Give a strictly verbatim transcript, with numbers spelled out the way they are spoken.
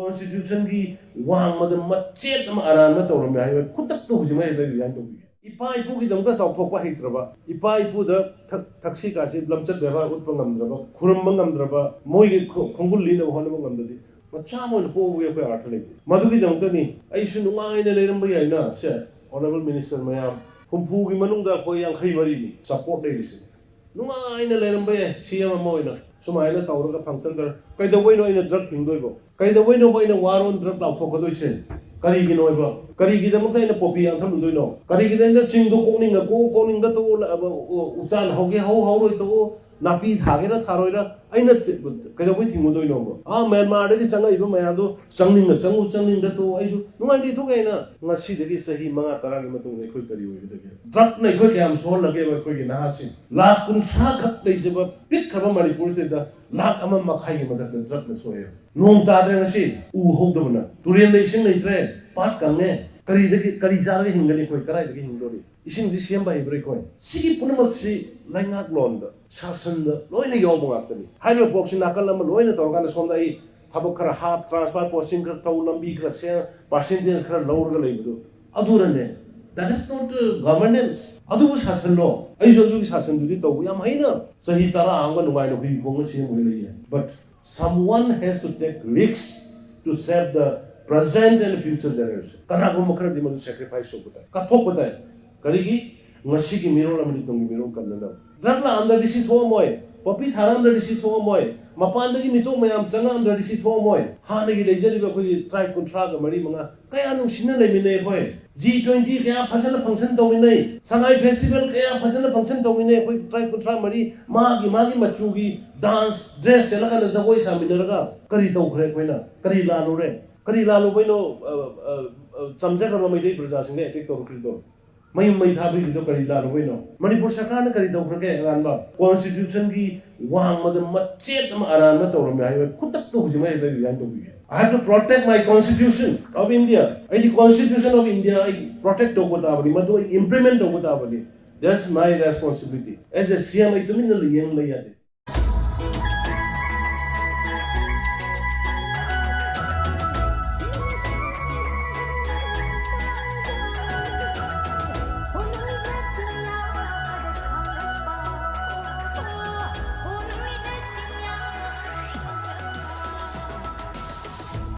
ꯀꯣꯟꯁꯇꯤꯇ꯭ꯌꯨꯁꯟꯒꯤ ꯋꯥꯡꯃꯗ ꯃꯆꯦꯠ ꯑꯃ ꯑꯔꯥꯟꯕ ꯇꯧꯔꯝꯃꯦ ꯍꯥꯏꯕ ꯈꯨꯗꯛꯇ ꯍꯧꯖꯤꯛ ꯃꯌꯥꯏꯗ ꯔꯤꯖꯥꯏꯟ ꯇꯧꯕꯤꯒꯦ꯫ ꯏꯄꯥ ꯏꯄꯨꯒꯤꯗꯃꯛꯇ ꯆꯥꯎꯊꯣꯛꯄ ꯍꯩꯇ꯭ꯔꯕ, ꯏꯄꯥ ꯏꯄꯨꯗ ꯊꯛ- ꯊꯛꯁꯤ ꯈꯥꯁꯤ ꯂꯝꯆꯠ ꯕꯦꯕꯥꯔ ꯎꯠꯄ ꯉꯝꯗ꯭ꯔꯕ, ꯈꯨꯔꯨꯝꯕ ꯉꯝꯗ꯭ꯔꯕ, ꯃꯣꯏꯒꯤ ꯈꯣ- ꯈꯣꯡꯒꯨꯜ ꯂꯤꯅꯕ ꯍꯣꯠꯅꯕ ꯉꯝꯗ꯭ꯔꯗꯤ ꯃꯆꯥ ꯑꯃ ꯑꯣꯏꯅ ꯄꯣꯛꯄꯒꯤ ꯑꯩꯈꯣꯏ ꯑꯥꯔꯊ ꯂꯩꯇꯦ꯫ ꯃꯗꯨꯒꯤꯗꯃꯛꯇꯅꯤ ꯑꯩꯁꯨ ꯅꯨꯡꯉꯥꯏꯅ ꯂꯩꯔꯝꯕ ꯌꯥꯏꯅ ꯁꯦ, ꯑꯣꯅꯔꯦꯕꯜ ꯃꯤꯅꯤꯁꯇꯔ ꯃꯌꯥꯝ, ꯍꯨꯝꯐꯨꯒꯤ ꯃꯅꯨꯡꯗ ꯑꯩꯈꯣꯏ ꯌꯥꯡꯈꯩ ꯃꯔꯤꯅꯤ ꯁꯄꯣꯔꯠ ꯂꯩꯔꯤꯁꯤꯅꯦ꯫ ꯅꯨꯡꯉꯥꯏꯅ ꯂꯩꯔꯝꯕ ꯌꯥꯏ ꯁꯤ ꯑꯦꯝ ꯑꯃ ꯑꯣꯏꯅ꯫ ꯁꯨꯃꯥꯏꯅ ꯇꯧꯔꯒ ꯐꯪꯁꯟ ꯇꯧꯔ ꯀꯩꯗꯧꯕꯩꯅꯣ ꯑꯩꯅ ꯗ꯭ꯔꯒ ꯊꯤꯡꯗꯣꯏꯕꯣ? ꯀꯩꯗꯧꯕꯩꯅꯣꯕ ꯑꯩꯅ ꯋꯥꯔ ꯑꯣꯟ ꯗ꯭ꯔꯒ ꯂꯥꯎꯊꯣꯛꯀꯗꯣꯏꯁꯦ? ꯀꯔꯤꯒꯤꯅꯣꯕ? ꯀꯔꯤꯒꯤꯗꯃꯛꯇ ꯑꯩꯅ ꯄꯣꯄꯤ ꯌꯥꯟꯊꯠꯂꯨꯗꯣꯏꯅꯣ? ꯀꯔꯤꯒꯤꯗꯃꯛꯇ ꯆꯤꯡꯗꯣ ꯀꯣꯛꯅꯤꯡꯉ ꯀꯣꯛꯎ, ꯀꯣꯛꯅꯤꯡꯗ ꯇꯣꯛꯎ, ꯂ- ꯑ, ꯎ- ꯎꯆꯥꯟ ꯍꯧꯒꯦ ꯍꯧ, ꯍꯧꯔꯣꯏ ꯇꯣꯛꯎ, ꯅꯥꯄꯤ ꯊꯥꯒꯦꯔꯥ ꯊꯥꯔꯣꯏꯔꯥ ꯑꯩꯅ ꯊꯤ- ꯀꯩꯗꯧꯕꯩ ꯊꯤꯡꯉꯨꯗꯣꯏꯅꯣꯕ? ꯑꯥ, ꯃ꯭ꯌꯥꯟꯃꯥꯔꯗꯒꯤ ꯆꯪꯉꯛꯏꯕ ꯃꯌꯥꯝꯗꯣ ꯆꯪꯅꯤꯡꯉ ꯆꯪꯉꯨ, ꯆꯪꯅꯤꯡꯗ ꯇꯣꯛꯎ, ꯑꯩꯁꯨ ꯅꯨꯡꯉꯥꯏꯅ ꯂꯩꯊꯣꯛꯀꯦ ꯍꯥꯏꯅ꯫ ꯉꯁꯤꯗꯒꯤ ꯆꯍꯤ ꯃꯉꯥ ꯇꯔꯥꯒꯤ ꯃꯇꯨꯡꯗ ꯑꯩꯈꯣꯏ ꯀꯔꯤ ꯑꯣꯏꯒꯗꯒꯦ? ꯗ꯭ꯔꯒꯅ ꯑꯩꯈꯣꯏ ꯀꯌꯥꯝ ꯁꯣꯛꯍꯜꯂꯒꯦꯕ? ꯑꯩꯈꯣꯏꯒꯤ ꯅꯍꯥꯁꯤꯡ ꯂꯥꯈ ꯀꯨꯟꯊ꯭ꯔꯥ ꯈꯛ ꯂꯩꯖꯕ ꯄꯤꯛꯈ꯭ꯔꯕ ꯃꯅꯤꯄꯨꯔꯁꯤꯗ ꯂꯥꯈ ꯑꯃ ꯃꯈꯥꯏꯒꯤ ꯃꯊꯛꯇ ꯗ꯭ꯔꯒꯅ ꯁꯣꯛꯑꯦ꯫ ꯅꯣꯡ ꯇꯥꯗ꯭ꯔꯦ ꯉꯁꯤ, ꯎ ꯍꯧꯗꯕꯅ, ꯇꯨꯔꯦꯟꯗ ꯏꯁꯤꯡ ꯂꯩꯇ꯭ꯔꯦ, ꯄꯥꯠ ꯀꯪꯉꯦ꯫ ꯀꯔꯤꯗꯒꯤ, ꯀꯔꯤ ꯆꯥꯔꯒ ꯍꯤꯡꯒꯅꯤ ꯑꯩꯈꯣꯏ? ꯀꯗꯥꯏꯗꯒꯤ ꯍꯤꯡꯗꯣꯔꯤ? ꯏꯁꯤꯡꯁꯤ ꯁꯦꯝꯕ ꯍꯩꯕ꯭ꯔꯥ ꯑꯩꯈꯣꯏ? ꯁꯤꯒꯤ ꯄꯨꯝꯅꯃꯛꯁꯤ ꯂꯩꯉꯥꯛꯂꯣꯟꯗ, ꯁꯥꯁꯟꯗ ꯂꯣꯏꯅ ꯌꯥꯎꯕ ꯉꯥꯛꯇꯅꯤ꯫ ꯍꯥꯏꯔꯤꯕ ꯄꯣꯠꯁꯤ ꯅꯥꯀꯜ ꯑꯃ ꯂꯣꯏꯅ ꯇꯧꯔꯀꯥꯟꯗ ꯁꯣꯝꯗ ꯑꯩ ꯊꯕꯛ ꯈꯔ ꯍꯥꯞ, ꯇ꯭ꯔꯥꯟꯁꯐꯔ ꯄꯣꯁꯇꯤꯡ ꯈꯔ ꯇꯧ, ꯂꯝꯕꯤ ꯈꯔ ꯁꯦꯝ, ꯄꯥꯔꯁꯦꯟꯇꯦꯖ ꯈꯔ ꯂꯧꯔꯒ ꯂꯩꯕꯗꯨ ꯑꯗꯨꯅꯅꯦ꯫ That is not governance. ꯑꯗꯨꯕꯨ ꯁꯥꯁꯟꯂꯣ꯫ ꯑꯩꯁꯨ ꯑꯗꯨꯒꯤ ꯁꯥꯁꯟꯗꯨꯗꯤ ꯇꯧꯕ ꯌꯥꯝ ꯍꯩꯅ ꯆꯍꯤ ꯇꯔꯥ ꯑꯃꯒ ꯅꯨꯡꯉꯥꯏꯅ ꯍꯨꯏ ꯈꯣꯡꯅ ꯁꯦꯝꯃꯒ ꯂꯩꯌꯦ꯫ But someone has to take risks to save the present and future generation. ꯀꯅꯥꯒꯨꯝꯕ ꯈꯔꯗꯤ ꯃꯗꯨ ꯁꯦꯀ꯭ꯔꯤꯐꯥꯏꯁ ꯇꯧꯕ ꯇꯥꯏ, ꯀꯠꯊꯣꯛꯄ ꯇꯥꯏ꯫ ꯀꯔꯤꯒꯤ? ꯉꯁꯤꯒꯤ ꯃꯤꯔꯣꯜ ꯑꯃꯗꯤ ꯇꯨꯡꯒꯤ ꯃꯤꯔꯣꯜ ꯀꯟꯅꯅꯕ꯫ ꯗ꯭ꯔꯒ ꯂꯥꯛꯑꯝꯗ꯭ꯔꯗꯤ ꯁꯤ ꯊꯣꯛꯑꯝꯃꯣꯏ, ꯄꯣꯄꯤ ꯊꯥꯔꯛꯑꯝꯗ꯭ꯔꯗꯤ ꯁꯤ ꯊꯣꯛꯑꯝꯃꯣꯏ, ꯃꯄꯥꯟꯗꯒꯤ ꯃꯤꯇꯣꯞ ꯃꯌꯥꯝ ꯆꯪꯉꯛꯑꯝꯗ꯭ꯔꯗꯤ ꯁꯤ ꯊꯣꯛꯑꯝꯃꯣꯏ꯫ ꯍꯥꯟꯅꯒꯤ ꯂꯩꯖꯔꯤꯕ ꯑꯩꯈꯣꯏꯒꯤ ꯇ꯭ꯔꯥꯏꯕ ꯀꯨꯟꯊ꯭ꯔꯥꯒ ꯃꯔꯤ ꯃꯉꯥ ꯀꯌꯥ ꯅꯨꯡꯁꯤꯅ ꯂꯩꯃꯤꯟꯅꯩ ꯑꯩꯈꯣꯏ꯫ ꯖꯤ ꯇ꯭ꯋꯦꯟꯇꯤ ꯀꯌꯥ ꯐꯖꯅ ꯐꯪꯁꯟ ꯇꯧꯃꯤꯟꯅꯩ, ꯁꯉꯥꯏ ꯐꯦꯁꯇꯤꯚꯦꯜ ꯀꯌꯥ ꯐꯖꯅ ꯐꯪꯁꯟ ꯇꯧꯃꯤꯟꯅꯩ ꯑꯩꯈꯣꯏ ꯇ꯭ꯔꯥꯏꯕ ꯀꯨꯟꯊ꯭ꯔꯥ ꯃꯔꯤ꯫ ꯃꯥꯒꯤ ꯃꯥꯒꯤ ꯃꯆꯨꯒꯤ ꯗꯥꯟꯁ ꯗ꯭ꯔꯦꯁ ꯁꯦꯠꯂꯀꯥꯟꯗ ꯖꯒꯣꯏ ꯁꯥꯃꯤꯟꯅꯔꯒ ꯀꯔꯤ ꯇꯧꯈ꯭ꯔꯦ ꯑꯩꯈꯣꯏꯅ? ꯀꯔꯤ ꯂꯥꯜꯂꯨꯔꯦ? ꯀꯔꯤ ꯂꯥꯜꯂꯨꯕꯩꯅꯣ? ꯑ, ꯑ, ꯑ, ꯆꯝꯖꯈ꯭ꯔꯕ ꯃꯩꯇꯩ ꯄ꯭ꯔꯖꯥꯁꯤꯡꯗ ꯑꯦꯇꯦꯛ ꯇꯧꯔꯛꯈ꯭ꯔꯤꯗꯣ? ꯃꯌꯨꯝ ꯃꯩ ꯊꯥꯕꯤꯔꯤꯗꯣ ꯀꯔꯤ ꯂꯥꯜꯂꯨꯕꯩꯅꯣ? ꯃꯅꯤꯄꯨꯔ ꯁꯔꯀꯥꯔꯅ ꯀꯔꯤ ꯇꯧꯈ꯭ꯔꯒꯦ? ꯑꯔꯥꯟꯕ ꯀꯣꯟꯁꯇꯤꯇ꯭ꯌꯨꯁꯟꯒꯤ ꯋꯥꯡꯃꯗ ꯃꯆꯦꯠ ꯑꯃ ꯑꯔꯥꯟꯕ ꯇꯧꯔꯝꯃꯦ ꯍꯥꯏꯕ ꯈꯨꯗꯛꯇ ꯍꯧꯖꯤꯛ ꯃꯌꯥꯏꯗ ꯔꯤꯖꯥꯏꯟ ꯇꯧꯕꯤꯒꯦ꯫ I have to protect my constitution of India. ꯑꯩꯗꯤ ꯀꯣꯟꯁꯇꯤꯇ꯭ꯌꯨꯁꯟ ꯑꯣꯐ ꯏꯟꯗꯤꯌꯥ ꯑꯩ ꯄ꯭ꯔꯣꯇꯦꯛ ꯇꯧꯕ ꯇꯥꯕꯅꯤ, ꯃꯗꯨ ꯑꯩ ꯏꯝꯄ꯭ꯂꯤꯃꯦꯟ ꯇꯧꯕ ꯇꯥꯕꯅꯤ꯫ That's my responsibility. As a C M ꯑꯩ ꯇꯨꯃꯤꯟꯅ ꯌꯦꯡ ꯂꯩ ꯌꯥꯗꯦ꯫